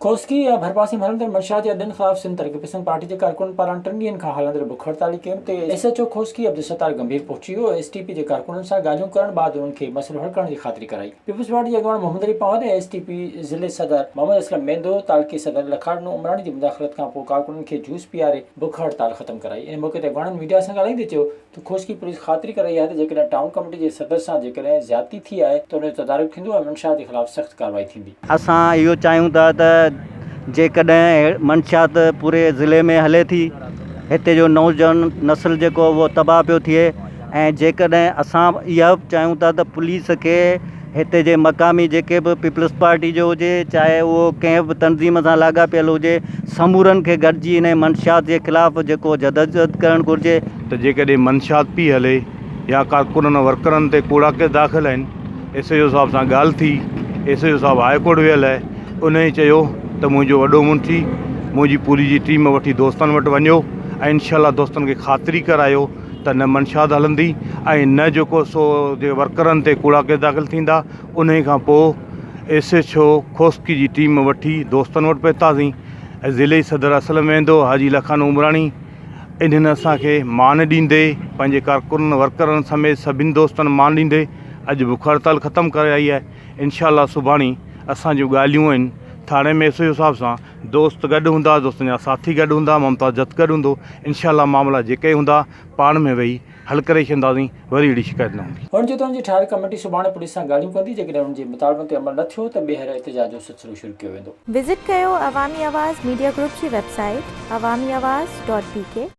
کوسڪي ۽ ڀرپاسي ۾ هلندڙ منشيات جي اڏن خلاف سنڌ ترقي پسند پارٽي جي ڪارڪنن پاران ٽن ڏينهن کان هلندڙ بک هڙتالي ڪيمپ تي S H O Koski Abdul Sattar گنڀير پهچي ويو، ايس ٽي پي جي ڪارڪنن سان ڳالهيون ڪرڻ بعد انهن کي مسئلو حل ڪرڻ جي خاطري ڪرائي. پيپلز پارٽي جي اڳواڻ Muhammad Ali Panhwar ۽ S T P ضلعي صدر محمد اسلم مينڌرو، تعلقي صدر لکاڏنو عمراڻي جي مداخلت کان پوء ڪارڪنن کي جوس پياري بک هڙتال ختم ڪرائي. ان موقعي تي اڳواڻن ميڊيا سان ڳالهائيندي چيو ته کوسڪي پوليس خاطري ڪرائي آهي ته جيڪڏهن ٽائون ڪميٽي جي صدر سان جيڪڏهن زيادتي ٿي آهي ته ان جو تدارڪ ٿيندو ۽ منشيات جي خلاف سخت ڪارروائي ٿيندي. اسان اهو چاهيون ٿا ته جيڪڏهن منشيات پوري ضلعي ۾ هلي ٿي هتي جو نوجوان نسل جيڪو اهو تباهه پيو ٿئي ۽ جيڪڏهن اسان اها به چاهيون ٿا ته پوليس کي هتي جي مقامي جيڪي به پيپلز پارٽي جو هجي چاهي اهو ڪنهن به تنظيم سان لاڳاپيل هجي سمورن کي گڏجي انهي منشيات جي خلاف جيڪو جدوجهد ڪرڻ گهرجي. ته جيڪڏهن منشيات پي هلي يا ڪارڪنن ورڪرن تي ڪوڙا ڪيس داخل آهن ايس ايڇ او صاحب سان ڳالهه ٿي ايس ايڇ او صاحب هاء ڪورٽ ويل آهي انهي چيو ته منهنجو وڏو منٺي منهنجي پوري جي ٽيم وٺي دوستن وٽ وڃو ۽ انشاء الله دوستن کي خاطري ڪرايو ته نه منشيات هلندي ۽ نه جيڪو سو جي ورڪرن تي ڪوڙا ڪيس داخل ٿيندا انهي کان پوء ايس ايڇ او کوسڪي جي ٽيم وٺي دوستن وٽ پهتاسين ۽ ضلعي صدر اسلم ويندو حاجي لکان عمراڻي انهن اسان کي مان ڏيندي پنهنجي ڪارڪنن ورڪرن سميت سڀني دوستن مان ڏيندي اڄ بک هڙتال ختم ڪرائي آهي انشاء الله سڀاڻي اسان جون ڳالهيون آهن ٿاڻي ۾ ايس ايڇ او صاحب سان دوست گڏ هوندا دوستن جا ساٿي گڏ هوندا ممتاز جت گڏ هوندو انشاء الله معاملا جيڪي هوندا پاڻ ۾ ويهي حل ڪري ڇڏينداسين وري اهڙي شڪايت نه هوندي. هن چيو ته ان جي ٺاهيل ڪميٽي سڀاڻي پوليس سان ڳالهيون ڪندي جيڪڏهن انهن جي مطالبن تي عمل نه ٿيو ته ٻيهر احتجاج جو سلسلو شروع ڪيو ويندو. وزٽ ڪيو عوامي آواز ميڊيا گروپ جي website Awami Awaz dot B K.